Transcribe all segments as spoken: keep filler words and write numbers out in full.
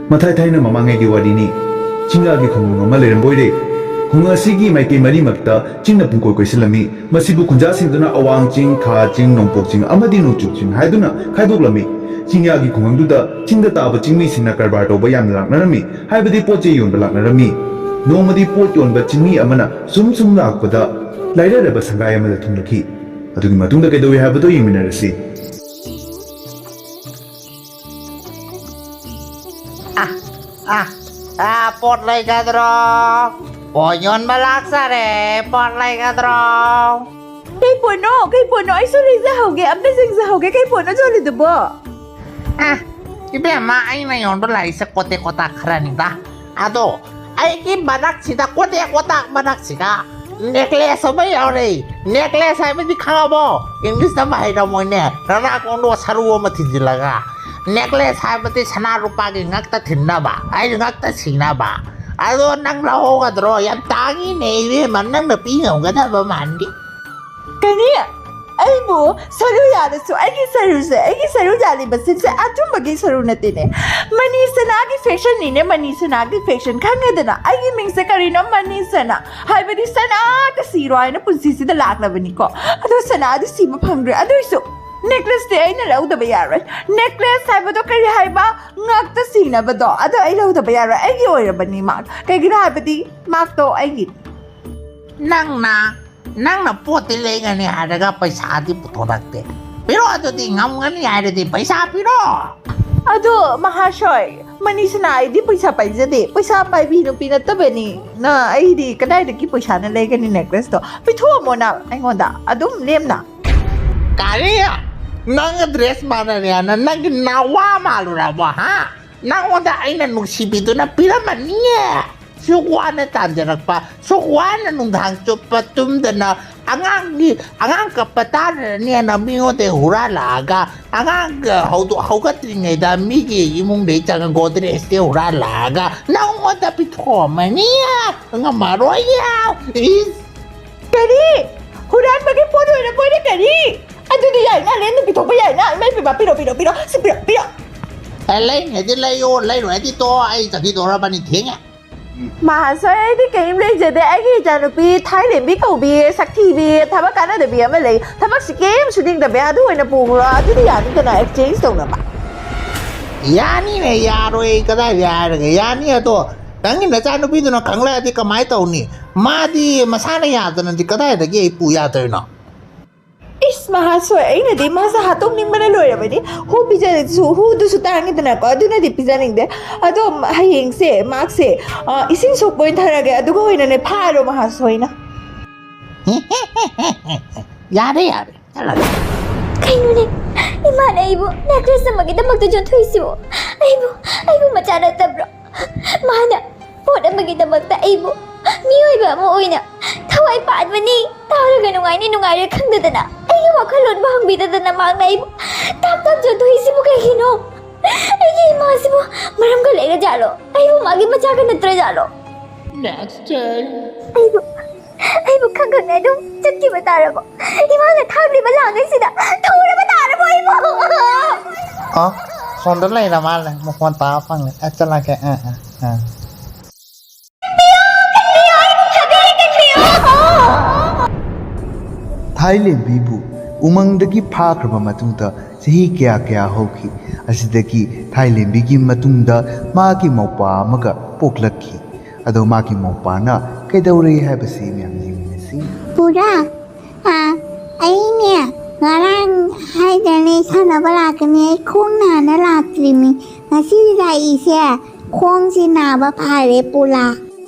ꯃꯊꯥꯏ ꯊꯥꯏꯅ ꯃꯃꯥꯡꯉꯩꯒꯤ ꯋꯥꯔꯤꯅꯤ꯫ ꯆꯤꯡꯌꯥꯒꯤ ꯈꯨꯡꯒꯪ ꯑꯃ ꯂꯩꯔꯝꯕ ꯑꯣꯏꯔꯦ꯫ ꯈꯨꯡꯒꯪ ꯑꯁꯤꯒꯤ ꯃꯥꯏꯀꯩ ꯃꯔꯤꯃꯛꯇ ꯆꯤꯡꯅ ꯄꯨꯡꯀꯣꯏ ꯀꯣꯏꯁꯤꯜꯂꯝꯃꯤ꯫ ꯃꯁꯤꯕꯨ ꯈꯨꯟꯖꯥꯁꯤꯡꯗꯨꯅ ꯑꯋꯥꯡ ꯆꯤꯡ, ꯈꯥ ꯆꯤꯡ, ꯅꯣꯡꯄꯣꯛ ꯆꯤꯡ ꯑꯃꯗꯤ ꯅꯣꯡꯆꯨꯞ ꯆꯤꯡ ꯍꯥꯏꯗꯨꯅ ꯈꯥꯏꯗꯣꯛꯂꯝꯃꯤ꯫ ꯆꯤꯡꯌꯥꯒꯤ ꯈꯨꯡꯒꯪꯗꯨꯗ ꯆꯤꯡꯗ ꯇꯥꯕ ꯆꯤꯡꯃꯤꯁꯤꯡꯅ ꯀꯔꯕꯥꯔ ꯇꯧꯕ ꯌꯥꯝꯅ ꯂꯥꯛꯅꯔꯝꯃꯤ, ꯍꯥꯏꯕꯗꯤ ꯄꯣꯠ ꯆꯩ ꯌꯣꯟꯕ ꯂꯥꯛꯅꯔꯝꯃꯤ꯫ ꯅꯣꯡꯃꯗꯤ ꯄꯣꯠ ꯌꯣꯟꯕ ꯆꯤꯡꯃꯤ ꯑꯃꯅ ꯁꯨꯝ ꯁꯨꯝ ꯂꯥꯛꯄꯗ ꯂꯥꯏꯔꯔꯕ ꯁꯪꯒꯥꯏ ꯑꯃꯗ ꯊꯨꯡꯂꯛꯈꯤ꯫ ꯑꯗꯨꯒꯤ ꯃꯇꯨꯡꯗ ꯀꯩꯗꯧꯏ ꯍꯥꯏꯕꯗꯨ ꯌꯦꯡꯃꯤꯟꯅꯔꯁꯤ꯫ ꯑ, ꯑ, ꯑ, ꯄꯣꯠ ꯂꯩꯒꯗ꯭ꯔꯣ? ꯄꯣꯠ ꯌꯣꯟꯕ ꯂꯥꯛꯆꯔꯦ, ꯄꯣꯠ ꯂꯩꯒꯗ꯭ꯔꯣ? ꯀꯩ ꯄꯣꯠꯅꯣ? ꯀꯩ ꯄꯣꯠꯅꯣ? ꯑꯩꯁꯨ ꯂꯩꯖꯍꯧꯒꯦ, ꯑꯝꯇ ꯌꯦꯡꯖꯍꯧꯒꯦ꯫ ꯀꯩ ꯄꯣꯠꯅꯣ ꯌꯣꯜꯂꯤꯗꯨꯕꯣ? ꯑ, ꯏꯕꯦꯝꯃ, ꯑꯩꯅ ꯌꯣꯟꯕ ꯂꯥꯛꯏꯁꯦ ꯀꯣꯇꯦꯛ ꯀꯣꯇꯥꯛ ꯈꯔꯅꯤꯗ꯫ ꯑꯗꯣ ꯑꯩꯒꯤ ꯃꯔꯛꯁꯤꯗ, ꯀꯣꯇꯦꯛ ꯀꯣꯇꯥꯛ ꯃꯔꯛꯁꯤꯗ ꯅꯦꯀ꯭ꯂꯦꯁ ꯑꯃ ꯌꯥꯎꯔꯦ꯫ ꯅꯦꯀ꯭ꯂꯦꯁ ꯍꯥꯏꯕꯗꯤ ꯈꯪꯉꯕꯣ? ꯏꯪꯂꯤꯁꯇ ꯑꯃ ꯍꯩꯔꯝꯃꯣꯏꯅꯦ, ꯔꯅꯥ ꯀꯣꯡꯗꯣ ꯁꯔꯨ ꯑꯃ ꯊꯤꯟꯖꯤꯜꯂꯒ꯫ ꯅꯦꯀ꯭ꯂꯦꯁ ꯍꯥꯏꯕꯗꯤ ꯁꯅꯥ ꯂꯨꯄꯥꯒꯤ ꯉꯛꯇ ꯊꯤꯟꯅꯕ, ꯑꯩ ꯉꯛꯇ ꯁꯤꯅꯕ꯫ ꯑꯗꯣ ꯅꯪ ꯂꯧꯍꯧꯒꯗ꯭ꯔꯣ? ꯌꯥꯝ ꯇꯥꯡꯉꯤꯅꯦ ꯏꯕꯦꯝꯃ, ꯅꯪꯅ ꯄꯤ ꯉꯝꯒꯗꯕ ꯃꯥꯟꯗꯦ꯫ ꯀꯔꯤ? ꯑꯩꯕꯨ ꯁꯔꯨ ꯌꯥꯜꯂꯁꯨ ꯑꯩꯒꯤ ꯁꯔꯨꯁꯦ, ꯑꯩꯒꯤ ꯁꯔꯨ ꯌꯥꯜꯂꯤꯕꯁꯤꯡꯁꯦ ꯑꯆꯨꯝꯕꯒꯤ ꯁꯔꯨ ꯅꯠꯇꯦꯅꯦ꯫ ꯃꯅꯤ ꯁꯅꯥꯒꯤ ꯐꯦꯁꯟꯅꯤꯅꯦ, ꯃꯅꯤ ꯁꯅꯥꯒꯤ ꯐꯦꯁꯟ꯫ ꯈꯪꯉꯦꯗꯅ ꯑꯩꯒꯤ ꯃꯤꯡꯁꯦ ꯀꯔꯤꯅꯣ? ꯃꯅꯤ ꯁꯅꯥ꯫ ꯍꯥꯏꯕꯗꯤ ꯁꯅꯥꯒ ꯁꯤꯔꯣ ꯍꯥꯏꯅ ꯄꯨꯟꯁꯤꯁꯤꯗ ꯂꯥꯛꯂꯕꯅꯤꯀꯣ꯫ ꯑꯗꯣ ꯁꯅꯥꯗꯤ ꯁꯤꯕ ꯐꯪꯗ꯭ꯔꯦ꯫ ꯑꯗꯨꯏꯁꯨ ꯅꯦꯀ꯭ꯂꯦꯁꯇꯤ ꯑꯩꯅ ꯂꯧꯗꯕ ꯌꯥꯔꯣꯏ꯫ ꯅꯦꯀ꯭ꯂꯦꯁ ꯍꯥꯏꯕꯗꯣ ꯀꯔꯤ ꯍꯥꯏꯕ? ꯉꯛꯇ ꯁꯤꯅꯕꯗꯣ꯫ ꯑꯗꯣ ꯑꯩ ꯂꯧꯗꯕ ꯌꯥꯔꯣꯏ꯫ ꯑꯩꯒꯤ ꯑꯣꯏꯔꯕꯅꯤ ꯃꯥꯛ꯫ ꯀꯩꯒꯤꯅꯣ ꯍꯥꯏꯕꯗꯤ ꯃꯥꯛꯇꯣ ꯑꯩꯒꯤ ꯅꯪꯅ, ꯅꯪꯅ ꯄꯣꯠꯇꯤ ꯂꯩꯒꯅꯤ ꯍꯥꯏꯔꯒ ꯄꯩꯁꯥꯗꯤ ꯄꯨꯊꯣꯔꯛꯇꯦ꯫ ꯄꯤꯔꯣ, ꯑꯗꯨꯗꯤ ꯉꯝꯒꯅꯤ ꯍꯥꯏꯔꯗꯤ ꯄꯩꯁꯥ ꯄꯤꯔꯣ꯫ ꯑꯗꯣ ꯃꯍꯥꯁꯣꯏ, ꯃꯅꯤꯁꯅꯥ ꯑꯩꯗꯤ ꯄꯩꯁꯥ ꯄꯥꯏꯖꯗꯦ, ꯄꯩꯁꯥ ꯄꯥꯏꯕꯤ ꯅꯨꯄꯤ ꯅꯠꯇꯕꯅꯤ꯫ ꯅ ꯑꯩꯗꯤ ꯀꯗꯥꯏꯗꯒꯤ ꯄꯩꯁꯥꯅ ꯂꯩꯒꯅꯤ ꯅꯦꯀ꯭ꯂꯦꯁꯇꯣ? ꯄꯤꯊꯣꯛꯑꯝꯃꯣ ꯅꯪ ꯑꯩꯉꯣꯟꯗ ꯑꯗꯨꯝ ꯂꯦꯝꯅ꯫ ꯀꯔꯤ? ꯅꯪꯒ ꯗ꯭ꯔꯦꯁ ꯃꯥꯟꯅꯔꯦꯅ ꯅꯪꯒꯤ ꯅꯋꯥ ꯃꯥꯜꯂꯨꯔꯕꯣ, ꯍꯥ? ꯅꯪꯉꯣꯟꯗ ꯑꯩꯅ ꯅꯨꯡꯁꯤꯕꯤꯗꯨꯅ ꯄꯤꯔꯝꯃꯅꯤꯌꯦ꯫ ꯁꯨꯛ ꯋꯥꯅ ꯇꯥꯟꯖꯔꯛꯄ, ꯁꯨꯛ ꯋꯥꯅ ꯅꯨꯡꯗꯥꯡ ꯆꯨꯞꯄ ꯇꯨꯝꯗꯅ ꯑꯉꯥꯡꯒꯤ, ꯑꯉꯥꯡ ꯀꯞꯄ ꯇꯥꯔꯅꯦꯅ ꯃꯤꯉꯣꯟꯗ ꯍꯨꯔꯥꯜꯂꯛꯑꯒ, ꯑꯉꯥꯡ ꯍꯧꯗꯣ-, ꯍꯧꯒꯠꯇ꯭ꯔꯤꯉꯩꯗ ꯃꯤꯒꯤ ꯏꯃꯨꯡꯗꯒꯤ ꯆꯪꯉ ꯒꯣꯗ꯭ꯔꯦꯖꯇ ꯍꯨꯔꯥꯜꯂꯛꯑꯒ ꯅꯪꯉꯣꯟꯗ ꯄꯤꯊꯣꯛꯑꯝꯃꯅꯤ꯫ ꯉꯝꯃꯔꯣꯏꯌꯦ꯫ ꯏꯁ꯫ ꯀꯔꯤ? ꯍꯨꯔꯥꯟꯕꯒꯤ ꯄꯣꯠ ꯑꯣꯏꯔꯕꯣꯏꯔꯦ ꯀꯔꯤ? ꯑꯗꯨꯗꯤ ꯌꯥꯏꯅ, ꯂꯦꯝꯅ ꯄꯤꯊꯣꯛꯄ ꯌꯥꯏꯅ꯫ ꯏꯃꯥ ꯏꯕꯦꯝꯃ, ꯄꯤꯔꯣ, ꯄꯤꯔꯣ, ꯄꯤꯔꯣ꯫ ꯁꯤ ꯄꯤꯔꯣ, ꯄꯤꯔꯣ꯫ ꯑꯦ, ꯂꯩꯅꯦꯗꯤ ꯂꯩꯌꯣ, ꯂꯩꯔꯣꯏꯗꯤ ꯇꯣ, ꯑꯩ ꯆꯠꯈꯤꯗꯧꯔꯕꯅꯤ, ꯊꯦꯡꯉꯦ꯫ ꯃꯍꯥꯁꯣꯏ, ꯑꯩꯗꯤ ꯀꯔꯤꯝ ꯂꯩꯖꯗꯦ꯫ ꯑꯩꯒꯤ ꯏꯆꯥꯅꯨꯄꯤ ꯊꯥꯏꯂꯦꯝꯕꯤ ꯀꯧꯕꯤ, ꯁꯛ ꯊꯤꯕꯤ, ꯊꯕꯛ ꯀꯥꯟꯅꯗꯕꯤ ꯑꯃ ꯂꯩ꯫ ꯊꯕꯛꯁꯤ ꯀꯔꯤꯝ ꯁꯨꯅꯤꯡꯗꯕꯤ, ꯑꯗꯨ ꯑꯣꯏꯅ ꯄꯨꯈ꯭ꯔꯣ꯫ ꯑꯗꯨꯗꯤ ꯌꯥꯅꯤꯗꯅ, exchange ꯇꯧꯅꯕ꯫ ꯌꯥꯅꯤꯅꯦ, ꯌꯥꯔꯣꯏ ꯀꯗꯥꯏꯗ ꯍꯥꯏꯔꯒ ꯌꯥꯅꯤ? ꯑꯗꯣ ꯅꯪꯒꯤ ꯅꯆꯥꯅꯨꯄꯤꯗꯨꯅ ꯈꯪꯂꯛꯑꯗꯤ ꯀꯃꯥꯏꯅ ꯇꯧꯅꯤ? ꯃꯥꯗꯤ ꯃꯁꯥꯅ ꯌꯥꯗꯅꯗꯤ ꯀꯗꯥꯏꯗꯒꯤ ꯑꯩ ꯄꯨ ꯌꯥꯗꯣꯏꯅꯣ? ꯏꯁ, ꯃꯍꯥꯁꯣꯏ, ꯑꯩꯅꯗꯤ ꯃꯥꯁꯦ ꯍꯥꯠꯇꯣꯛꯅꯤꯡꯕꯅ ꯂꯣꯏꯔꯕꯅꯤ꯫ ꯍꯨ ꯄꯤꯖꯔꯁꯨ ꯍꯨꯗꯨꯁꯨ ꯇꯥꯡꯉꯤꯗꯅꯀꯣ, ꯑꯗꯨꯅꯗꯤ ꯄꯤꯖꯅꯤꯡꯗꯦ꯫ ꯑꯗꯣ ꯍꯌꯦꯡꯁꯦ ꯃꯥꯛꯁꯦ, ꯑ, ꯏꯁꯤꯡ ꯁꯣꯛꯄ ꯑꯣꯏꯅ ꯊꯥꯔꯒꯦ, ꯑꯗꯨꯒ ꯑꯣꯏꯅꯅꯦ ꯐꯥꯔꯣ ꯃꯍꯥꯁꯣꯏꯅ꯫ ꯌꯥꯔꯦ, ꯌꯥꯔꯦ, ꯆꯠꯂꯒꯦ꯫ ꯀꯩꯅꯣꯅꯦ, ꯏꯃꯥꯅ ꯑꯩꯕꯨ necklace ꯑꯃꯒꯤꯗꯃꯛꯇ ꯌꯣꯟꯊꯣꯛꯏꯁꯤꯕꯣ? ꯑꯩꯕꯨ, ꯑꯩꯕꯨ ꯃꯆꯥ ꯅꯠꯇꯕ꯭ꯔꯣ? ꯃꯥꯅ ꯄꯣꯠ ꯑꯃꯒꯤꯗꯃꯛꯇ ꯑꯩꯕꯨ ꯃꯤꯑꯣꯏꯕ ꯑꯃ ꯑꯣꯏꯅ ꯊꯋꯥꯏ ꯄꯥꯟꯕꯅꯤ, ꯇꯥꯔꯒ ꯅꯨꯡꯉꯥꯏꯅꯤ ꯅꯨꯡꯉꯥꯏꯔꯣꯏ ꯈꯪꯗꯗꯅ, ꯑꯩꯒꯤ ꯋꯥꯈꯜꯂꯣꯟꯕꯨ ꯍꯪꯕꯤꯗꯗꯅ ꯃꯥꯅ ꯑꯩꯕꯨ ꯇꯥꯞ ꯇꯥꯞ ꯌꯣꯟꯊꯣꯛꯏꯁꯤꯕꯨ ꯀꯩꯒꯤꯅꯣ? ꯑꯩꯒꯤ ꯏꯃꯥꯁꯤꯕꯨ ꯃꯔꯝꯒ ꯂꯩꯔꯖꯥꯠꯂꯣ? ꯑꯩꯕꯨ ꯃꯥꯒꯤ ꯃꯆꯥꯒ ꯅꯠꯇ꯭ꯔꯖꯥꯠꯂꯣ? ꯑꯩꯕꯨ, ꯑꯩꯕꯨ ꯈꯪ ꯈꯪꯅ ꯑꯗꯨꯝ ꯆꯠꯈꯤꯕ ꯇꯥꯔꯕꯣ? ꯏꯃꯥꯅ ꯊꯥꯛꯂꯤꯕ ꯂꯥꯡꯉꯩꯁꯤꯗ ꯊꯧꯔꯕ ꯇꯥꯔꯕꯣ ꯑꯩꯕꯨ? ꯑ, ꯁꯣꯝꯗ ꯂꯩꯔ ꯃꯥꯜꯂꯦ, ꯃꯈꯣꯟ ꯇꯥꯕ ꯐꯪꯂꯦ꯫ ꯑꯦ, ꯆꯠꯂꯒꯦ꯫ ꯑ, ꯑ, ꯑ꯫ ꯊꯥꯏꯂꯦꯝꯕꯤꯕꯨ ꯎꯃꯪꯗꯒꯤ ꯐꯥꯈ꯭ꯔꯕ ꯃꯇꯨꯡꯗ ꯆꯍꯤ ꯀꯌꯥ ꯀꯌꯥ ꯍꯧꯈꯤ꯫ ꯑꯁꯤꯗꯒꯤ ꯊꯥꯏꯂꯦꯝꯕꯤꯒꯤ ꯃꯇꯨꯡꯗ ꯃꯥꯒꯤ ꯃꯧꯄ꯭ꯋꯥ ꯑꯃꯒ ꯄꯣꯛꯂꯛꯈꯤ꯫ ꯑꯗꯣ ꯃꯥꯒꯤ ꯃꯧꯄ꯭ꯋꯥꯅ ꯀꯩꯗꯧꯔꯦ ꯍꯥꯏꯕꯁꯤ ꯃꯌꯥꯝ ꯌꯦꯡꯃꯤꯟꯅꯁꯤ꯫ ꯄꯨꯔꯥ, ꯑ, ꯑꯩꯅꯦ ꯉꯔꯥꯡ ꯍꯥꯏꯗꯅꯦ ꯁꯥꯟꯅꯕ ꯂꯥꯛꯀꯅꯤ, ꯑꯩ ꯈꯣꯡ ꯅꯥꯅ ꯂꯥꯛꯇ꯭ꯔꯤꯃꯤ꯫ ꯉꯁꯤ ꯂꯥꯛꯏꯁꯦ ꯈꯣꯡꯁꯤ ꯅꯥꯕ ꯐꯔꯦ ꯄꯨꯔꯥ꯫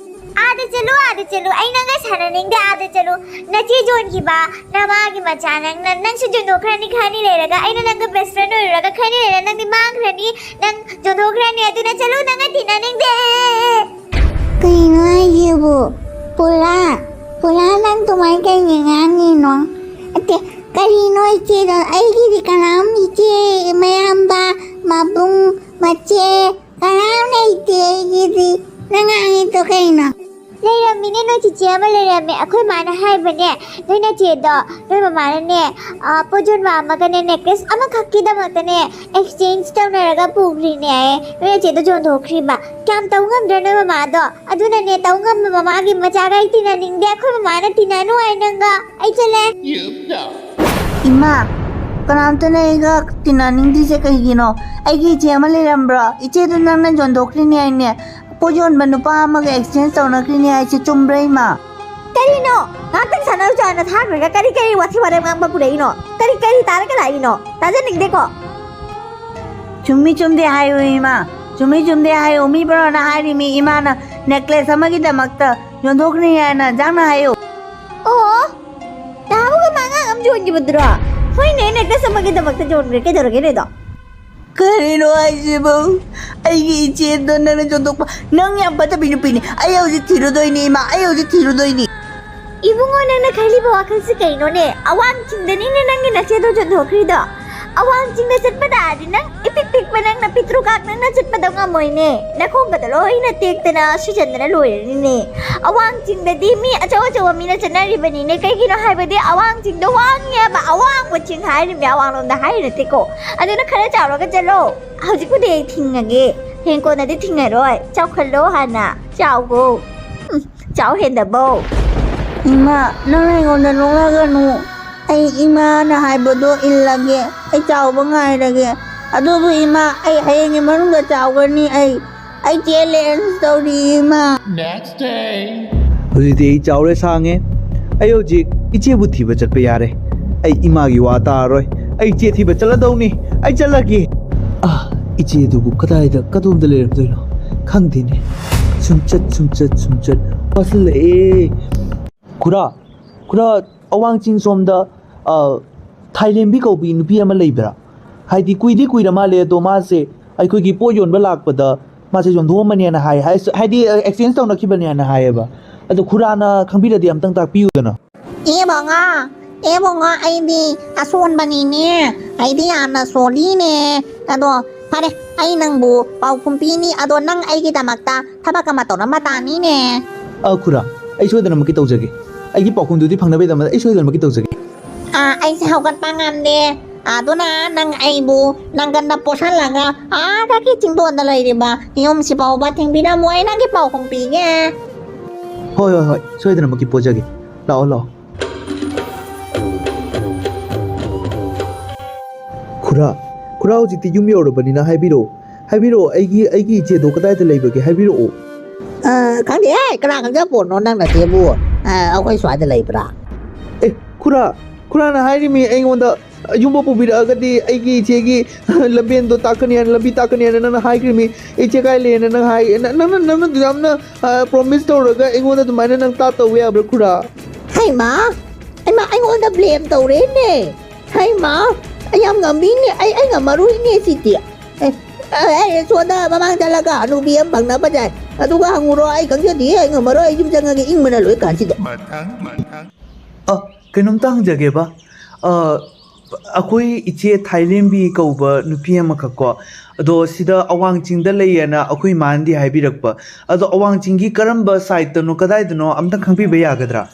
ꯑꯥꯗ ꯆꯠꯂꯨ, ꯑꯥꯗ ꯆꯠꯂꯨ, ꯑꯩ ꯅꯪꯒ ꯁꯥꯟꯅꯅꯤꯡꯗꯦ, ꯑꯥꯗ ꯆꯠꯂꯨ꯫ ꯅꯆꯦ ꯌꯣꯟꯈꯤꯕ ꯅꯃꯥꯒꯤ ꯃꯆꯥ, ꯅꯪ, ꯅꯪ, ꯅꯪꯁꯨ ꯌꯣꯟꯊꯣꯛꯈ꯭ꯔꯅꯤ ꯈꯔꯅꯤ ꯂꯩꯔꯒ, ꯑꯩꯅ ꯅꯪꯒ best friend ꯑꯣꯏꯔꯨꯔꯒ ꯈꯔꯅꯤ ꯂꯩꯔ ꯅꯪꯗꯤ ꯃꯥꯡꯈ꯭ꯔꯅꯤ, ꯅꯪ ꯌꯣꯟꯊꯣꯛꯈ꯭ꯔꯅꯤ, ꯑꯗꯨꯅ ꯆꯠꯂꯨ, ꯅꯪꯒ ꯇꯤꯟꯅꯅꯤꯡꯗꯦ꯫ ꯀꯩꯅꯣ ꯍꯥꯏꯁꯤꯕꯨ? ꯄꯨꯔꯥ, ꯄꯨꯔꯥ ꯅꯪ ꯑꯗꯨꯃꯥꯏꯅ ꯀꯩꯒꯤ ꯉꯥꯡꯉꯤꯅꯣ? ꯑꯠꯇꯦ, ꯀꯔꯤꯅꯣ ꯏꯆꯦꯗꯣ? ꯑꯩꯒꯤꯗꯤ ꯀꯅꯥꯝ ꯏꯆꯦ, ꯃꯌꯥꯝꯕ, ꯃꯕꯨꯡ, ꯃꯆꯦ, ꯀꯅꯥꯝ ꯂꯩꯇꯦ ꯑꯩꯒꯤꯗꯤ꯫ ꯅꯪ ꯉꯥꯡꯉꯤꯗꯣ ꯀꯩꯅꯣ? ꯂꯩꯔꯝꯃꯤꯅꯦ, ꯅꯣꯏ ꯆꯤꯆꯦ ꯑꯃ ꯂꯩꯔꯝꯃꯦ꯫ ꯑꯩꯈꯣꯏ ꯃꯥꯅ ꯍꯥꯏꯕꯅꯦ, ꯅꯣꯏ ꯅꯆꯦꯗꯣ, ꯅꯣꯏ ꯃꯃꯥꯅꯅꯦ, ꯑ, ꯄꯣꯠ ꯌꯣꯟꯕ ꯑꯃꯒꯅꯦ, necklace ꯑꯃꯈꯛꯀꯤꯗꯃꯛꯇꯅꯦ exchange ꯇꯧꯅꯔꯒ ꯄꯨꯈ꯭ꯔꯤꯅꯦ ꯍꯥꯏꯌꯦ꯫ ꯅꯣꯏ ꯅꯆꯦꯗꯣ ꯌꯣꯟꯊꯣꯛꯈ꯭ꯔꯤꯕ꯫ ꯀꯌꯥꯝ ꯇꯧ ꯉꯝꯗ꯭ꯔꯥ ꯅꯣꯏ ꯃꯃꯥꯗꯣ? ꯑꯗꯨꯅꯅꯦ, ꯇꯧ ꯉꯝꯕ ꯃꯃꯥꯒꯤ ꯃꯆꯥꯒ ꯑꯩ ꯇꯤꯟꯅꯅꯤꯡꯗꯦ꯫ ꯑꯩꯈꯣꯏ ꯃꯃꯥꯅ ꯇꯤꯟꯅꯅꯨ ꯍꯥꯏ ꯅꯪꯒ꯫ ꯑꯩ ꯆꯠꯂꯦ꯫ ꯏꯃꯥ, ꯀꯅꯥꯝꯇꯅ ꯑꯩꯒ ꯇꯤꯟꯅꯅꯤꯡꯗ꯭ꯔꯤꯁꯦ ꯀꯩꯒꯤꯅꯣ? ꯑꯩꯒꯤ ꯏꯆꯦ ꯑꯃ ꯂꯩꯔꯝꯕ꯭ꯔꯣ? ꯏꯆꯦꯗꯨ ꯅꯪꯅ ꯌꯣꯟꯊꯣꯛꯈ꯭ꯔꯤꯅꯦ ꯍꯥꯏꯅꯦ꯫ ꯄꯣꯠ ꯌꯣꯟꯕ ꯅꯨꯄꯥ ꯑꯃꯒ exchange ꯇꯧꯅꯈ꯭ꯔꯤꯅꯦ ꯍꯥꯏꯁꯦ ꯆꯨꯝꯕ꯭ꯔꯥ, ꯏꯃꯥ? ꯀꯔꯤꯅꯣ? ꯉꯥꯛꯇꯪ ꯁꯥꯟꯅꯔꯨ ꯆꯣ ꯍꯥꯏꯅ ꯊꯥꯈ꯭ꯔꯒ ꯀꯔꯤ ꯀꯔꯤ ꯋꯥꯊꯤ ꯋꯥꯔꯦꯝ ꯉꯥꯡꯕ ꯄꯨꯔꯛꯏꯅꯣ? ꯀꯔꯤ ꯀꯔꯤ ꯇꯥꯔꯒ ꯂꯥꯛꯏꯅꯣ? ꯇꯥꯖꯅꯤꯡꯗꯦꯀꯣ꯫ ꯆꯨꯝꯃꯤ ꯆꯨꯝꯗꯦ ꯍꯥꯏꯌꯨ, ꯏꯃꯥ꯫ ꯆꯨꯝꯃꯤ ꯆꯨꯝꯗꯦ ꯍꯥꯏꯌꯨ꯫ ꯃꯤ ꯕꯣꯔꯥꯅ ꯍꯥꯏꯔꯤꯃꯤ, ꯏꯃꯥꯅ necklace ꯑꯃꯒꯤꯗꯃꯛꯇ ꯌꯣꯟꯊꯣꯛꯈ꯭ꯔꯤꯅꯦ ꯍꯥꯏꯅ꯫ ꯖꯥꯡꯅ ꯍꯥꯏꯌꯨ꯫ ꯑꯣ, ꯅꯍꯥꯟꯃꯨꯛ ꯑꯃ ꯑꯉꯥꯡ ꯑꯃ ꯌꯣꯟꯈꯤꯕꯗꯨꯔꯣ? ꯍꯣꯏꯅꯦ, necklace ꯑꯃꯒꯤꯗꯃꯛꯇ ꯌꯣꯟꯈ꯭ꯔꯦ꯫ ꯀꯩꯗꯧꯔꯒꯦꯅꯦ ꯑꯗꯣ? ꯀꯔꯤꯅꯣ ꯍꯥꯏꯁꯤꯕꯨ? ꯑꯩꯒꯤ ꯏꯆꯦꯗꯣ ꯅꯪꯅ ꯌꯣꯟꯊꯣꯛꯄ? ꯅꯪ ꯌꯥꯝ ꯐꯠꯇꯕꯤ ꯅꯨꯄꯤꯅꯤ꯫ ꯑꯩ ꯍꯧꯖꯤꯛ ꯊꯤꯔꯨꯗꯣꯏꯅꯤ, ꯏꯃꯥ, ꯑꯩ ꯍꯧꯖꯤꯛ ꯊꯤꯔꯨꯗꯣꯏꯅꯤ꯫ ꯏꯕꯨꯡꯉꯣ, ꯅꯪꯅ ꯈꯜꯂꯤꯕ ꯋꯥꯈꯜꯁꯤ ꯀꯩꯅꯣꯅꯦ? ꯑꯋꯥꯡ ꯆꯤꯡꯗꯅꯤꯅꯦ ꯅꯪꯒꯤ ꯅꯆꯦꯗꯣ ꯌꯣꯟꯊꯣꯛꯈ꯭ꯔꯤꯗꯣ꯫ ꯑꯋꯥꯡ ꯆꯤꯡꯗ ꯆꯠꯄ ꯇꯥꯔꯗꯤ ꯅꯪ ꯏꯄꯤꯛ ꯄꯤꯛꯄ, ꯅꯪꯅ ꯄꯤꯛꯇ꯭ꯔꯨꯀꯥꯛ, ꯅꯪꯅ ꯆꯠꯄꯗꯣ ꯉꯝꯃꯣꯏꯅꯦ꯫ ꯅꯈꯣꯡꯒꯗꯣ ꯂꯣꯏꯅ ꯇꯦꯛꯇꯅ ꯁꯤꯖꯟꯗꯅ ꯂꯣꯏꯔꯅꯤꯅꯦ꯫ ꯑꯋꯥꯡ ꯆꯤꯡꯗꯗꯤ ꯃꯤ ꯑꯆꯧ ꯑꯆꯧꯕ ꯃꯤꯅ ꯆꯠꯅꯔꯤꯕꯅꯤꯅꯦ꯫ ꯀꯩꯒꯤꯅꯣ ꯍꯥꯏꯕꯗꯤ ꯑꯋꯥꯡ ꯆꯤꯡꯗꯣ ꯋꯥꯡꯉꯦꯕ꯫ ꯑꯋꯥꯡꯕ ꯆꯤꯡ ꯍꯥꯏꯔꯤꯕꯅꯦ, ꯑꯋꯥꯡꯂꯣꯝꯗ ꯍꯥꯏꯔꯤ ꯅꯠꯇꯦꯀꯣ꯫ ꯑꯗꯨꯅ ꯈꯔ ꯆꯥꯎꯔꯒ ꯆꯠꯂꯣ꯫ ꯍꯧꯖꯤꯛꯄꯨꯗꯤ ꯑꯩ ꯊꯤꯡꯉꯒꯦ, ꯍꯌꯦꯡ ꯀꯣꯟꯅꯗꯤ ꯊꯤꯡꯉꯔꯣꯏ꯫ ꯆꯥꯎꯈꯠꯂꯣ ꯍꯥꯟꯅ, ꯆꯥꯎꯈꯣ꯫ ꯎꯝ, ꯆꯥꯎ ꯍꯦꯟꯗꯕꯧ꯫ ꯏꯃꯥ, ꯅꯪ ꯑꯩꯉꯣꯟꯗ ꯅꯣꯛꯅꯒꯅꯨ꯫ ꯑꯩ ꯏꯃꯥꯅ ꯍꯥꯏꯕꯗꯣ ꯏꯜꯂꯒꯦ꯫ ꯑꯩ ꯆꯥꯎꯕ ꯉꯥꯏꯔꯒꯦ꯫ ꯑꯗꯨꯕꯨ ꯏꯃꯥ, ꯑꯩ ꯍꯌꯦꯡꯒꯤ ꯃꯅꯨꯡꯗ ꯆꯥꯎꯒꯅꯤ꯫ ꯑꯩ, ꯑꯩ challenge ꯇꯧꯔꯤ, ꯏꯃꯥ꯫ Next day. ꯍꯧꯖꯤꯛꯇꯤ ꯑꯩ ꯆꯥꯎꯔꯦ, ꯁꯥꯡꯉꯦ꯫ ꯑꯩ ꯍꯧꯖꯤꯛ ꯏꯆꯦꯕꯨ ꯊꯤꯕ ꯆꯠꯄ ꯌꯥꯔꯦ꯫ ꯑꯩ ꯏꯃꯥꯒꯤ ꯋꯥ ꯇꯥꯔꯔꯣꯏ꯫ ꯑꯩ ꯏꯆꯦ ꯊꯤꯕ ꯆꯠꯂꯗꯧꯅꯤ꯫ ꯑꯩ ꯆꯠꯂꯒꯦ꯫ ꯑꯥ, ꯏꯆꯦꯗꯨꯕꯨ ꯀꯗꯥꯏꯗ, ꯀꯗꯣꯝꯗ ꯂꯩꯔꯝꯗꯣꯏꯅꯣ? ꯈꯪꯗꯦꯅꯦ꯫ ꯁꯨꯝꯆꯠ, ꯁꯨꯝꯆꯠ, ꯁꯨꯝꯆꯠ ꯋꯥꯁꯤꯜꯂꯛꯑꯦ꯫ ꯈꯨꯔꯥ, ꯈꯨꯔꯥ, ꯑꯋꯥꯡ ꯆꯤꯡ ꯁꯣꯝꯗ, ꯑ, ꯊꯥꯏꯂꯦꯝꯕꯤ ꯀꯧꯕꯤ ꯅꯨꯄꯤ ꯑꯃ ꯂꯩꯕ꯭ꯔꯥ? ꯍꯥꯏꯗꯤ ꯀꯨꯏꯗꯤ ꯀꯨꯏꯔ ꯃꯥꯜꯂꯦ, ꯑꯗꯣ ꯃꯥꯁꯦ ꯑꯩꯈꯣꯏꯒꯤ ꯄꯣꯠ ꯌꯣꯟꯕ ꯂꯥꯛꯄꯗ ꯃꯥꯁꯦ ꯌꯣꯟꯊꯣꯛꯑꯝꯕꯅꯦꯅ ꯍꯥꯏ, ꯍꯥꯏ-, ꯍꯥꯏꯗꯤ, ꯑ, exchange ꯇꯧꯅꯈꯤꯕꯅꯦꯅ ꯍꯥꯏꯌꯦꯕ꯫ ꯑꯗꯣ ꯈꯨꯔꯥꯅ ꯈꯪꯕꯤꯔꯗꯤ ꯑꯝꯇꯪ ꯇꯥꯛꯄꯤꯌꯨꯗꯅ꯫ ꯏꯕꯨꯡꯉꯣ, ꯏꯕꯨꯡꯉꯣ, ꯑꯩꯗꯤ ꯑꯁꯣꯟꯕꯅꯤꯅꯦ, ꯑꯩꯗꯤ ꯌꯥꯝꯅ ꯁꯣꯜꯂꯤꯅꯦ꯫ ꯑꯗꯣ ꯐꯔꯦ, ꯑꯩ ꯅꯪꯕꯨ ꯄꯥꯎꯈꯨꯝ ꯄꯤꯅꯤ꯫ ꯑꯗꯣ ꯅꯪ ꯑꯩꯒꯤꯗꯃꯛꯇ ꯊꯕꯛ ꯑꯃ ꯇꯧꯔꯝꯕ ꯇꯥꯅꯤꯅꯦ꯫ ꯑ, ꯈꯨꯔꯥ, ꯑꯩ ꯁꯣꯏꯗꯅꯃꯛꯀꯤ ꯇꯧꯖꯒꯦ꯫ ꯑꯩꯒꯤ ꯄꯥꯎꯈꯨꯝꯗꯨꯗꯤ ꯐꯪꯅꯕꯒꯤꯗꯃꯛꯇ ꯑꯩ ꯁꯣꯏꯗꯅꯃꯛꯀꯤ ꯇꯧꯖꯒꯦ꯫ ꯑꯥ, ꯑꯩꯁꯦ ꯍꯧꯒꯠꯄ ꯉꯝꯗꯦ꯫ ꯑꯗꯨꯅ ꯅꯪ ꯑꯩꯕꯨ ꯅꯪꯒꯟꯗ ꯄꯣꯁꯜꯂꯒ ꯑꯥꯗꯒꯤ ꯆꯤꯡꯗꯣꯟꯗ ꯂꯩꯔꯤꯕ ꯌꯨꯝꯁꯤ ꯐꯥꯎꯕ ꯊꯤꯟꯕꯤꯔꯝꯃꯨ, ꯑꯩ ꯅꯪꯒꯤ ꯄꯥꯎꯈꯨꯝ ꯄꯤꯒꯦ꯫ ꯍꯣꯏ, ꯍꯣꯏ, ꯍꯣꯏ, ꯁꯣꯏꯗꯅꯃꯛꯀꯤ ꯄꯣꯖꯒꯦ꯫ ꯂꯥꯛꯑꯣ, ꯂꯥꯛꯑꯣ꯫ ꯈꯨꯔꯥ, ꯈꯨꯔꯥ, ꯍꯧꯖꯤꯛꯇꯤ ꯌꯨꯝ ꯌꯧꯔꯕꯅꯤꯅ ꯍꯥꯏꯕꯤꯔꯛꯑꯣ꯫ ꯍꯥꯏꯕꯤꯔꯛꯑꯣ, ꯑꯩꯒꯤ, ꯑꯩꯒꯤ ꯏꯆꯦꯗꯣ ꯀꯗꯥꯏꯗ ꯂꯩꯕꯒꯦ ꯍꯥꯏꯕꯤꯔꯛꯑꯣ꯫ ꯑ, ꯈꯪꯗꯦ, ꯀꯅꯥ ꯈꯪꯖ ꯄꯣꯠꯅꯣ ꯅꯪ ꯅꯆꯦꯕꯨ, ꯑ, ꯑꯩꯈꯣꯏ ꯁ꯭ꯋꯥꯏꯗ ꯂꯩꯕ꯭ꯔꯥ? ꯑꯦ, ꯈꯨꯔꯥ, ꯈꯨꯔꯥꯅ ꯍꯥꯏꯔꯤꯃꯤ ꯑꯩꯉꯣꯟꯗ ꯌꯨꯝꯕꯨ ꯄꯨꯕꯤꯔꯛꯑꯒꯗꯤ ꯑꯩꯒꯤ ꯏꯆꯦꯒꯤ ꯂꯝꯕꯦꯟꯗꯣ ꯇꯥꯛꯀꯅꯤ ꯍꯥꯏꯅ, ꯂꯝꯕꯤ ꯇꯥꯛꯀꯅꯤ ꯍꯥꯏꯅ ꯅꯪꯅ ꯍꯥꯏꯈ꯭ꯔꯤꯃꯤ꯫ ꯏꯆꯦ ꯀꯥꯏ ꯂꯩꯌꯦꯅ ꯅꯪ ꯍꯥꯏ-, ꯅ-, ꯅꯪꯅ, ꯅꯪꯅ ꯌꯥꯝꯅ, ꯑ, promise ꯇꯧꯔꯒ ꯑꯩꯉꯣꯟꯗ ꯑꯗꯨꯃꯥꯏꯅ ꯅꯪ ꯇꯥꯠ ꯇꯧꯕ ꯌꯥꯕ꯭ꯔꯥ, ꯈꯨꯔꯥ? ꯍꯩꯃꯥ, ꯍꯩꯃꯥ, ꯑꯩꯉꯣꯟꯗ blame ꯇꯧꯔꯦꯅꯦ꯫ ꯍꯩꯃꯥ, ꯑꯩ ꯌꯥꯝ ꯉꯝꯃꯤꯅꯦ꯫ ꯑꯩ, ꯑꯩ ꯉꯝꯃꯔꯣꯏꯅꯦ ꯁꯤꯗꯤ꯫ ꯑꯦ, ꯑꯦ, ꯑꯩ ꯁꯣꯝꯗ ꯃꯃꯥꯡ ꯆꯠꯂꯒ ꯍꯅꯨꯕꯤ ꯑꯃ ꯐꯪꯅꯕ ꯆꯠ-, ꯑꯗꯨꯒ ꯍꯪꯉꯨꯔꯣ꯫ ꯑꯩ ꯈꯪꯖꯗꯤꯌꯦ, ꯑꯩ ꯉꯝꯃꯔꯣꯏ꯫ ꯑꯩ ꯌꯨꯝ ꯆꯪꯉꯒꯦ, ꯏꯪꯕꯅ ꯂꯣꯏ ꯀꯥꯟꯁꯤꯗ꯫ ꯑ, ꯀꯩꯅꯣꯝꯇ ꯍꯪꯖꯒꯦꯕ꯫ ꯑ, ꯑꯩꯈꯣꯏ ꯏꯆꯦ ꯊꯥꯏꯂꯦꯝꯕꯤ ꯀꯧꯕ ꯅꯨꯄꯤ ꯑꯃꯈꯛ ꯀꯣ, ꯑꯗꯣ ꯁꯤꯗ ꯑꯋꯥꯡ ꯆꯤꯡꯗ ꯂꯩꯌꯦꯅ ꯑꯩꯈꯣꯏ ꯏꯃꯥꯅꯗꯤ ꯍꯥꯏꯕꯤꯔꯛꯄ꯫ ꯑꯗꯣ ꯑꯋꯥꯡ ꯆꯤꯡꯒꯤ ꯀꯔꯝꯕ side ꯇꯅꯣ, ꯀꯗꯥꯏꯗꯅꯣ ꯑꯝꯇꯪ ꯈꯪꯕꯤꯕ ꯌꯥꯒꯗ꯭ꯔꯥ?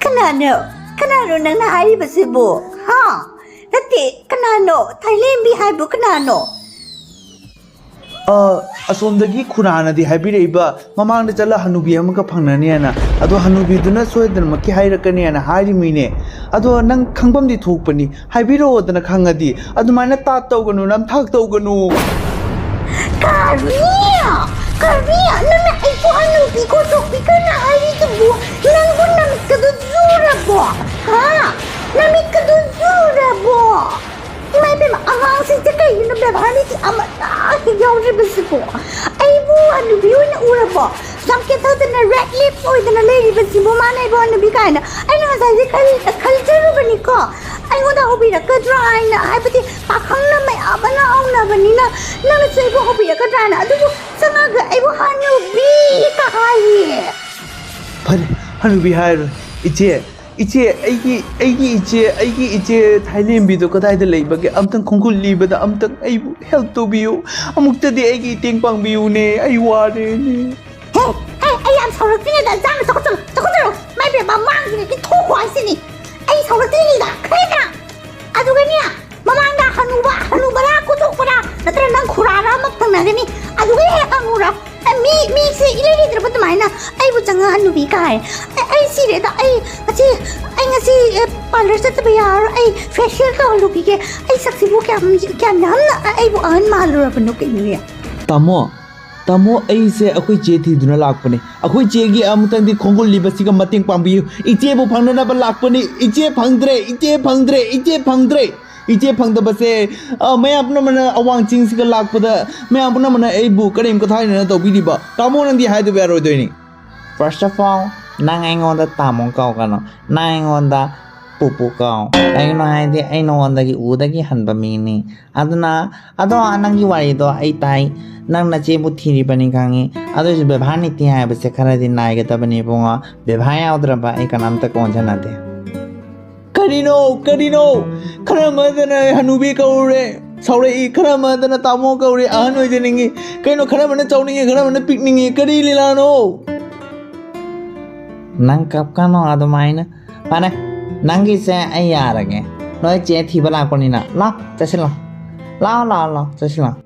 ꯀꯅꯥꯅꯣ? ꯀꯅꯥꯅꯣ ꯅꯪꯅ ꯍꯥꯏꯔꯤꯕꯁꯤꯕꯨ? ꯍꯥ? ꯅꯠꯇꯦ, ꯀꯅꯥꯅꯣ? ꯊꯥꯏꯂꯦꯝꯕꯤ ꯍꯥꯏꯕꯨ ꯀꯅꯥꯅꯣ? ꯑ, ꯑꯁꯣꯝꯗꯒꯤ ꯈꯨꯔꯥꯅꯗꯤ ꯍꯥꯏꯕꯤꯔꯛꯏꯕ, ꯃꯃꯥꯡꯗ ꯆꯠꯂ ꯍꯅꯨꯕꯤ ꯑꯃꯒ ꯐꯪꯅꯅꯦꯅ꯫ ꯑꯗꯣ ꯍꯅꯨꯕꯤꯗꯨꯅ ꯁꯣꯏꯗꯅꯃꯛꯀꯤ ꯍꯥꯏꯔꯛꯀꯅꯦꯅ ꯍꯥꯏꯔꯤꯃꯤꯅꯦ꯫ ꯑꯗꯣ ꯅꯪ ꯈꯪꯐꯝꯗꯤ ꯊꯣꯛꯄꯅꯤ, ꯍꯥꯏꯕꯤꯔꯛꯑꯣꯗꯅ ꯈꯪꯉꯗꯤ꯫ ꯑꯗꯨꯃꯥꯏꯅ ꯇꯥꯠ ꯇꯧꯒꯅꯨ, ꯅꯝꯊꯥꯛ ꯇꯧꯒꯅꯨ꯫ ꯀꯔꯤ? ꯀꯔꯤ? ꯅꯪꯅ ꯑꯩꯕꯨ ꯍꯅꯨꯕꯤ ꯀꯣꯟꯊꯣꯛꯄꯤ ꯀꯅꯥ ꯍꯥꯏꯔꯤꯗꯨꯕꯨ? ꯅꯪꯕꯨ ꯅꯃꯤꯠꯀꯗꯨ ꯆꯨꯔꯕꯣ? ꯍꯥ? ꯅꯃꯤꯠꯀꯗꯨ ꯆꯨꯔꯕꯣ? ꯏꯃꯥ ꯏꯕꯦꯝꯃ, ꯑꯉꯥꯡꯁꯤꯡꯁꯦ ꯀꯩꯒꯤꯅꯣ ꯕꯦꯕꯥꯔꯗꯤ ꯑꯃꯠꯇ ꯍꯦꯛ ꯌꯥꯎꯗ꯭ꯔꯤꯕꯁꯤꯕꯣ? ꯑꯩꯕꯨ ꯍꯅꯨꯕꯤ ꯑꯣꯏꯅ ꯎꯔꯕꯣ? ꯁꯝ ꯀꯦꯊꯗꯅ red lips ꯑꯣꯏꯗꯅ ꯂꯩꯔꯤꯕꯁꯤꯕꯨ ꯃꯥꯅ ꯑꯩꯕꯨ ꯍꯅꯨꯕꯤ ꯀꯥꯏꯅ? ꯑꯩꯅ ꯉꯁꯥꯏꯁꯦ ꯈꯜ-, ꯈꯜꯖꯔꯨꯕꯅꯤꯀꯣ, ꯑꯩꯉꯣꯟꯗ ꯍꯧꯕꯤꯔꯛꯀꯗ꯭ꯔꯥ ꯍꯥꯏꯅ, ꯍꯥꯏꯕꯗꯤ ꯄꯥꯈꯪꯅ ꯃꯌꯥꯝ ꯑꯃꯅ ꯍꯧꯅꯕꯅꯤꯅ ꯅꯪꯅꯁꯨ ꯑꯩꯕꯨ ꯍꯧꯕꯤꯔꯛꯀꯗ꯭ꯔꯥ ꯍꯥꯏꯅ, ꯑꯗꯨꯕꯨ ꯆꯪꯉꯒ ꯑꯩꯕꯨ ꯍꯅꯨꯕꯤꯒ ꯍꯥꯏꯌꯦ꯫ ꯐꯔꯦ, ꯍꯅꯨꯕꯤ ꯍꯥꯏꯔꯣꯏ꯫ ꯏꯆꯦ, ꯏꯆꯦ, ꯑꯩꯒꯤ, ꯑꯩꯒꯤ ꯏꯆꯦ, ꯑꯩꯒꯤ ꯏꯆꯦ ꯊꯥꯏꯂꯦꯝꯕꯤꯗꯣ ꯀꯗꯥꯏꯗ ꯂꯩꯕꯒꯦ? ꯑꯝꯇꯪ ꯈꯣꯡꯒꯨꯜ ꯂꯤꯕꯗ ꯑꯝꯇꯪ ꯑꯩꯕꯨ help ꯇꯧꯕꯤꯌꯨ꯫ ꯑꯃꯨꯛꯇꯗꯤ ꯑꯩꯒꯤ ꯃꯇꯦꯡ ꯄꯥꯡꯕꯤꯌꯨꯅꯦ, ꯑꯩ ꯋꯥꯔꯦꯅꯦ꯫ ꯍꯦ, ꯍꯦ, ꯑꯩ ꯌꯥꯝ ꯁꯥꯎꯔꯛꯇ꯭ꯔꯤꯉꯩꯗ ꯆꯥꯝꯃ ꯆꯥꯎꯈꯠꯆꯔꯣ, ꯆꯥꯎꯈꯠꯆꯔꯣ꯫ ꯃꯥꯏ ꯄꯦꯝꯃ, ꯃꯥꯡꯁꯤꯅꯦ ꯏꯊꯣꯛꯈꯣ ꯍꯥꯏꯁꯤꯅꯤ꯫ ꯑꯩ ꯁꯥꯎꯔꯛꯇ꯭ꯔꯤꯉꯩꯗ ꯈꯔ ꯈꯔ꯫ ꯑꯗꯨꯒꯅꯦ, ꯃꯃꯥꯡꯗ ꯍꯅꯨꯕ, ꯍꯅꯨꯕꯔꯥ, ꯀꯣꯆꯣꯛꯄꯔꯥ, ꯅꯠꯇ꯭ꯔꯒ ꯅꯪ ꯈꯨꯔꯥꯔꯥ ꯑꯃ ꯊꯪꯅꯒꯅꯤ꯫ ꯑꯗꯨꯒ ꯍꯦꯛ ꯍꯪꯉꯨꯔꯣ꯫ ꯑꯦ, ꯃꯤ, ꯃꯤꯁꯦ ꯏꯔꯩ ꯂꯩꯇ꯭ꯔꯕ ꯑꯗꯨꯃꯥꯏꯅ ꯑꯩꯕꯨ ꯆꯪꯉ ꯍꯅꯨꯕꯤ ꯀꯥꯏ꯫ ꯑꯦ, ꯑꯩ ꯁꯤꯔꯦꯗ꯫ ꯑꯩ ꯉꯁꯤ, ꯑꯩ ꯉꯁꯤ, ꯑꯦ, ꯄꯥꯔꯂꯔ ꯆꯠꯇꯕ ꯌꯥꯔꯔꯣꯏ꯫ ꯑꯩ ꯐꯦꯁꯤꯌꯦꯜ ꯇꯧꯍꯜꯂꯨꯈꯤꯒꯦ꯫ ꯑꯩ ꯁꯛꯁꯤꯕꯨ ꯀꯌꯥꯝ, ꯀꯌꯥꯝ ꯌꯥꯝꯅ ꯑꯩꯕꯨ ꯑꯍꯟ ꯃꯥꯜꯂꯨꯔꯕꯅꯣ ꯀꯩꯅꯣꯅꯦ? ꯇꯥꯃꯣ, ꯇꯥꯃꯣ, ꯑꯩꯁꯦ ꯑꯩꯈꯣꯏ ꯆꯦ ꯊꯤꯗꯨꯅ ꯂꯥꯛꯄꯅꯦ꯫ ꯑꯩꯈꯣꯏ ꯆꯦꯒꯤ ꯑꯃꯨꯛꯇꯪꯗꯤ ꯈꯣꯡꯒꯨꯜ ꯂꯤꯕꯁꯤꯒ ꯃꯇꯦꯡ ꯄꯥꯡꯕꯤꯌꯨ꯫ ꯏꯆꯦꯕꯨ ꯐꯪꯅꯅꯕ ꯂꯥꯛꯄꯅꯤ꯫ ꯏꯆꯦ ꯐꯪꯗ꯭ꯔꯦ, ꯏꯆꯦ ꯐꯪꯗ꯭ꯔꯦ, ꯏꯆꯦ ꯐꯪꯗ꯭ꯔꯦ꯫ ꯏꯆꯦ ꯐꯪꯗꯕꯁꯦ, ꯑ, ꯃꯌꯥꯝ ꯄꯨꯝꯅꯃꯛꯅ ꯑꯋꯥꯡ ꯆꯤꯡꯁꯤꯒ ꯂꯥꯛꯄꯗ ꯃꯌꯥꯝ ꯄꯨꯝꯅꯃꯛꯅ ꯑꯩꯕꯨ ꯀꯔꯦꯝ ꯀꯊꯥꯏꯅꯅ ꯇꯧꯕꯤꯔꯤꯕ꯫ ꯇꯥꯃꯣ, ꯅꯪꯗꯤ ꯍꯥꯏꯗꯕ ꯌꯥꯔꯣꯏꯗꯣꯏꯅꯤ꯫ First of all, ꯅꯪ ꯑꯩꯉꯣꯟꯗ ꯇꯥꯃꯣ ꯀꯧꯒꯅꯨ꯫ ꯅꯪ ꯑꯩꯉꯣꯟꯗ ꯄꯨꯄꯨ ꯀꯧ꯫ ꯀꯩꯒꯤꯅꯣ ꯍꯥꯏꯗꯤ ꯑꯩ ꯅꯉꯣꯟꯗꯒꯤ ꯎꯗꯒꯤ ꯍꯟꯕ ꯃꯤꯅꯤ꯫ ꯑꯗꯨꯅ, ꯑꯗꯣ, ꯅꯪꯒꯤ ꯋꯥꯔꯤꯗꯣ ꯑꯩ ꯇꯥꯏ꯫ ꯅꯪ ꯅꯆꯦꯕꯨ ꯊꯤꯔꯤꯕꯅꯤ ꯈꯪꯉꯤ꯫ ꯑꯗꯨꯏꯁꯨ ꯕꯦꯕꯥꯔ ꯅꯤꯇꯤ ꯍꯥꯏꯕꯁꯦ ꯈꯔꯗꯤ ꯅꯥꯏꯒꯗꯕꯅꯤ ꯏꯕꯨꯡꯉꯣ꯫ ꯕꯦꯕꯥꯔ ꯌꯥꯎꯗ꯭ꯔꯕ ꯑꯩ ꯀꯅꯥꯝꯇ ꯀꯣꯟꯖꯅꯗꯦ꯫ ꯀꯔꯤꯅꯣ? ꯀꯔꯤꯅꯣ? ꯈꯔ ꯑꯃꯗꯅ ꯍꯅꯨꯕꯤ ꯀꯧꯔꯦ, ꯁꯥꯎꯔꯛꯏ꯫ ꯈꯔ ꯑꯃꯗꯅ ꯇꯥꯃꯣ ꯀꯧꯔꯦ, ꯑꯍꯟ ꯑꯣꯏꯖꯅꯤꯡꯉꯤ꯫ ꯀꯩꯅꯣ, ꯈꯔ ꯑꯃꯅ ꯆꯥꯎꯅꯤꯡꯉꯤ, ꯈꯔ ꯑꯃꯅ ꯄꯤꯛꯅꯤꯡꯉꯤ꯫ ꯀꯔꯤ ꯂꯤꯂꯥꯅꯣ? ꯅꯪ ꯀꯞꯀꯅꯣ ꯑꯗꯨꯃꯥꯏꯅ꯫ ꯐꯔꯦ, ꯅꯪꯒꯤꯁꯦ ꯑꯩ ꯌꯥꯔꯒꯦ꯫ ꯅꯣꯏ ꯆꯦ ꯊꯤꯕ ꯂꯥꯛꯄꯅꯤꯅ꯫ ꯂꯥꯎ, ꯆꯠꯁꯤꯜꯂꯣ꯫ ꯂꯥꯎ, ꯂꯥꯎ, ꯂꯥꯎ, ꯆꯠꯁꯤꯜꯂꯣ꯫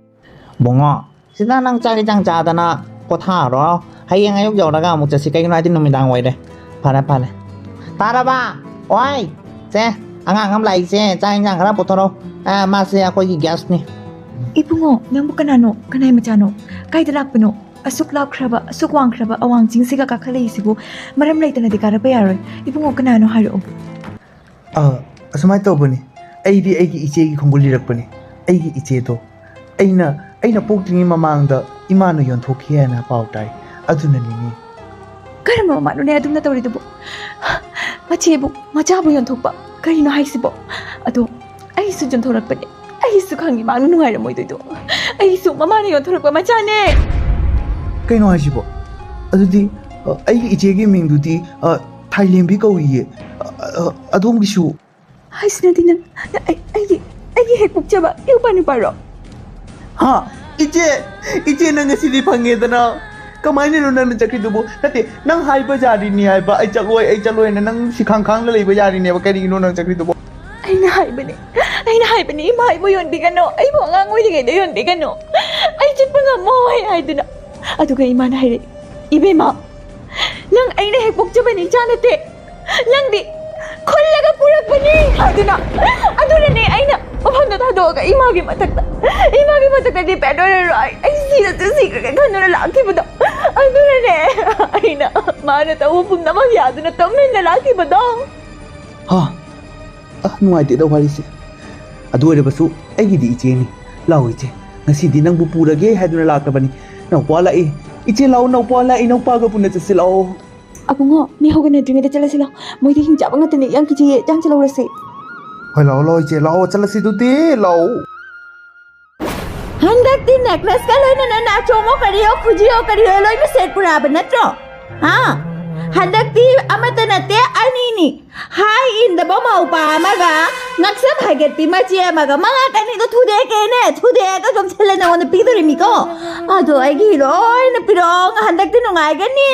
ꯕꯨꯡꯉꯣ, ꯁꯤꯗ ꯅꯪ ꯆꯥꯛ ꯏꯟꯖꯥꯡ ꯆꯥꯗꯅ ꯄꯣꯊꯥꯔꯣ꯫ ꯍꯌꯦꯡ ꯑꯌꯨꯛ ꯌꯧꯔꯒ ꯑꯃꯨꯛ ꯆꯠꯁꯤ꯫ ꯀꯩꯒꯤꯅꯣ ꯍꯥꯏꯗꯤ ꯅꯨꯃꯤꯗꯥꯡ ꯑꯣꯏꯔꯦ꯫ ꯐꯔꯦ, ꯐꯔꯦ꯫ ꯇꯥꯔꯕ? ꯑꯣꯏ! ꯁꯦ, ꯑꯉꯥꯡ ꯑꯃ ꯂꯥꯛꯏꯁꯦ, ꯆꯥꯛ ꯏꯟꯖꯥꯡ ꯈꯔ ꯄꯨꯊꯣꯔꯛꯑꯣ꯫ ꯑ, ꯃꯥꯁꯦ ꯑꯩꯈꯣꯏꯒꯤ ꯒꯦꯁꯅꯤ꯫ ꯏꯕꯨꯡꯉꯣ, ꯅꯪꯕꯨ ꯀꯅꯥꯅꯣ? ꯀꯅꯥꯏ ꯃꯆꯥꯅꯣ? ꯀꯥꯏꯗ ꯂꯥꯛꯄꯅꯣ? ꯑꯁꯨꯛ ꯂꯥꯞꯈ꯭ꯔꯕ, ꯑꯁꯨꯛ ꯋꯥꯡꯈ꯭ꯔꯕ ꯑꯋꯥꯡ ꯆꯤꯡꯁꯤꯒ ꯀꯥꯈꯠꯂꯛꯏꯁꯤꯕꯨ ꯃꯔꯝ ꯂꯩꯇꯅꯗꯤ ꯀꯥꯔꯛꯄ ꯌꯥꯔꯣꯏ꯫ ꯏꯕꯨꯡꯉꯣ, ꯀꯅꯥꯅꯣ ꯍꯥꯏꯔꯛꯑꯣ꯫ ꯑ, ꯑꯁꯨꯃꯥꯏꯅ ꯇꯧꯕꯅꯤ꯫ ꯑꯩꯗꯤ ꯑꯩꯒꯤ ꯏꯆꯦꯒꯤ ꯈꯣꯡꯒꯨꯜ ꯂꯤꯔꯛꯄꯅꯤ꯫ ꯑꯩꯒꯤ ꯏꯆꯦꯗꯣ ꯑꯩꯅ, ꯑꯩꯅ ꯄꯣꯛꯇ꯭ꯔꯤꯉꯩ ꯃꯃꯥꯡꯗ ꯏꯃꯥꯅ ꯌꯣꯟꯊꯣꯛꯈꯤ ꯍꯥꯏꯅ ꯄꯥꯎ ꯇꯥꯏ꯫ ꯑꯗꯨꯅꯅꯤꯅꯦ꯫ ꯀꯔꯝꯕ ꯃꯃꯥꯅꯣꯅꯦ ꯑꯗꯨꯝꯅ ꯇꯧꯔꯤꯗꯨꯕꯨ? ꯃꯆꯦꯕꯨ, ꯃꯆꯥꯕꯨ ꯌꯣꯟꯊꯣꯛꯄ? ꯀꯔꯤꯅꯣ ꯍꯥꯏꯁꯤꯕꯣ? ꯑꯗꯣ ꯑꯩꯁꯨ ꯌꯣꯟꯊꯣꯔꯛꯄꯅꯦ꯫ ꯑꯩꯁꯨ ꯈꯪꯉꯤ ꯃꯥꯅ ꯅꯨꯡꯉꯥꯏꯔꯝꯃꯣꯏꯗꯣꯏꯗꯣ꯫ ꯑꯩꯁꯨ ꯃꯃꯥꯅ ꯌꯣꯟꯊꯣꯔꯛꯄ ꯃꯆꯥꯅꯦ꯫ ꯀꯩꯅꯣ ꯍꯥꯏꯁꯤꯕꯣ? ꯑꯗꯨꯗꯤ, ꯑ, ꯑꯩꯒꯤ ꯏꯆꯦꯒꯤ ꯃꯤꯡꯗꯨꯗꯤ, ꯑ, ꯊꯥꯏꯂꯦꯝꯕꯤ ꯀꯧꯏꯌꯦ꯫ ꯑ, ꯑ, ꯑꯗꯣꯝꯒꯤꯁꯨ? ꯍꯥꯏꯁꯤꯅꯗꯤ ꯅꯪ, ꯅꯪ ꯑꯩ, ꯑꯩꯒꯤ, ꯑꯩꯒꯤ ꯍꯦꯛ ꯄꯣꯛꯆꯕ ꯏꯎꯄꯥ ꯅꯨꯄꯥꯔꯣ? ꯍꯥ? ꯏꯆꯦ! ꯏꯆꯦ, ꯅꯪ ꯉꯁꯤꯗꯤ ꯐꯪꯉꯦꯗꯅ꯫ ꯀꯃꯥꯏꯅꯅꯣ ꯅꯪꯅ ꯆꯠꯈ꯭ꯔꯤꯗꯨꯕꯨ? ꯅꯠꯇꯦ, ꯅꯪ ꯍꯥꯏꯕ ꯌꯥꯔꯤꯅꯤ ꯍꯥꯏꯕ, "ꯑꯩ ꯆꯠꯂꯣꯏ, ꯑꯩ ꯆꯠꯂꯣꯏ" ꯍꯥꯏꯅ ꯅꯪ ꯁꯤꯈꯥꯡ ꯈꯥꯡꯗ ꯂꯩꯕ ꯌꯥꯔꯤꯅꯦꯕ꯫ ꯀꯔꯤꯒꯤꯅꯣ ꯅꯪ ꯆꯠꯈ꯭ꯔꯤꯗꯨꯕꯨ? ꯑꯩꯅ ꯍꯥꯏꯕꯅꯦ, ꯑꯩꯅ ꯍꯥꯏꯕꯅꯦ, "ꯏꯃꯥ ꯏꯕꯣꯛ ꯌꯣꯟꯕꯤꯒꯅꯨ, ꯑꯩꯕꯨ ꯑꯉꯥꯡ ꯑꯣꯏꯔꯤꯉꯩꯗ ꯌꯣꯟꯕꯤꯒꯅꯨ, ꯑꯩ ꯆꯠꯄ ꯉꯝꯃꯣꯏ" ꯍꯥꯏꯗꯨꯅ꯫ ꯑꯗꯨꯒ ꯏꯃꯥꯅ ꯍꯥꯏꯔꯛꯏ, "ꯏꯕꯦꯝꯃ, ꯅꯪ ꯑꯩꯅ ꯍꯦꯛ ꯄꯣꯛꯆꯕꯅꯤ, ꯏꯆꯥ ꯅꯠꯇꯦ꯫ ꯅꯪꯗꯤ ꯈꯨꯜꯂꯒ ꯄꯨꯔꯛꯄꯅꯤ" ꯍꯥꯏꯗꯨꯅ꯫ ꯑꯗꯨꯅꯅꯦ ꯑꯩꯅ ꯃꯐꯝꯗꯣ ꯊꯥꯗꯣꯛꯑꯒ ꯏꯃꯥꯒꯤ ꯃꯊꯛꯇ, ꯏꯃꯥꯒꯤ ꯃꯊꯛꯇ depend ꯑꯣꯏꯔꯔꯣꯏ, ꯑꯩ ꯁꯤꯔꯁꯨ ꯁꯤꯈ꯭ꯔꯒꯦ ꯈꯟꯗꯨꯅ ꯂꯥꯛꯈꯤꯕꯗꯣ꯫ ꯑꯗꯨꯅꯅꯦ ꯑꯩꯅ ꯃꯥꯅ ꯇꯧꯕ ꯄꯨꯝꯅꯃꯛ ꯌꯥꯗꯨꯅ ꯇꯨꯃꯤꯟꯅ ꯂꯥꯛꯈꯤꯕꯗꯣ꯫ ꯍꯥ, ꯑ, ꯅꯨꯡꯉꯥꯏꯇꯦꯗ ꯋꯥꯔꯤꯁꯦ꯫ ꯑꯗꯨ ꯑꯣꯏꯔꯕꯁꯨ ꯑꯩꯒꯤꯗꯤ ꯏꯆꯦꯅꯤ꯫ ꯂꯥꯛꯑꯣ ꯏꯆꯦ, ꯉꯁꯤꯗꯤ ꯅꯪꯕꯨ ꯄꯨꯔꯒꯦ ꯍꯥꯏꯗꯨꯅ ꯂꯥꯛꯂꯕꯅꯤ꯫ ꯅꯧꯄꯥ ꯂꯥꯛꯏ꯫ ꯏꯆꯦ ꯂꯥꯛꯑꯣ, ꯅꯧꯄꯥ ꯂꯥꯛꯏ, ꯅꯧꯄꯥꯒ ꯄꯨꯟꯅ ꯆꯠꯁꯤ ꯂꯥꯛꯑꯣ꯫ ꯑꯕꯨꯡꯉꯣ, ꯃꯤ ꯍꯧꯒꯠꯅꯗ꯭ꯔꯤꯉꯩꯗ ꯆꯠꯂꯁꯤ ꯂꯥꯛꯑꯣ꯫ ꯃꯣꯏꯗꯤ ꯍꯤꯡ ꯆꯥꯕ ꯉꯥꯛꯇꯅꯦ, ꯌꯥꯝ ꯀꯤꯖꯩꯌꯦ, ꯆꯥꯡꯁꯤ ꯂꯧꯔꯁꯤ꯫ ꯍꯣꯏ, ꯂꯥꯛꯑꯣ, ꯂꯥꯛꯑꯣ ꯏꯆꯦ, ꯂꯥꯛꯑꯣ, ꯆꯠꯂꯁꯤ ꯑꯗꯨꯗꯤ, ꯂꯥꯛꯑꯣ꯫ ꯍꯟꯗꯛꯇꯤ necklaceꯀ ꯂꯣꯏꯅꯅ ꯅꯥꯆꯣꯝꯑꯣ ꯀꯔꯤꯑꯣ ꯈꯨꯖꯤꯑꯣ ꯀꯔꯤꯑꯣ ꯂꯣꯏꯅ set ꯄꯨꯔꯛꯑꯕ ꯅꯠꯇ꯭ꯔꯣ? ꯍꯥ? ꯍꯟꯗꯛꯇꯤ ꯑꯃꯠꯇ ꯅꯠꯇꯦ, ꯑꯅꯤꯅꯤ꯫ ꯍꯥꯏ ꯏꯟꯗꯕ ꯃꯧꯄꯥ ꯑꯃꯒ ꯉꯛꯁꯝ ꯍꯥꯏꯒꯠꯄꯤ ꯃꯆꯦ ꯑꯃꯒ, ꯃꯉꯥ ꯇꯅꯤꯗꯣ ꯊꯨꯗꯦꯛꯀꯦꯅꯦ, ꯊꯨꯗꯦꯛꯑꯒ ꯌꯣꯝꯁꯤꯜꯂ ꯅꯉꯣꯟꯗ ꯄꯤꯗꯣꯔꯤꯃꯤꯀꯣ꯫ ꯑꯗꯣ ꯑꯩꯒꯤ ꯂꯣꯏꯅ ꯄꯤꯔꯛꯑꯣ, ꯍꯟꯗꯛꯇꯤ ꯅꯨꯡꯉꯥꯏꯒꯅꯤ꯫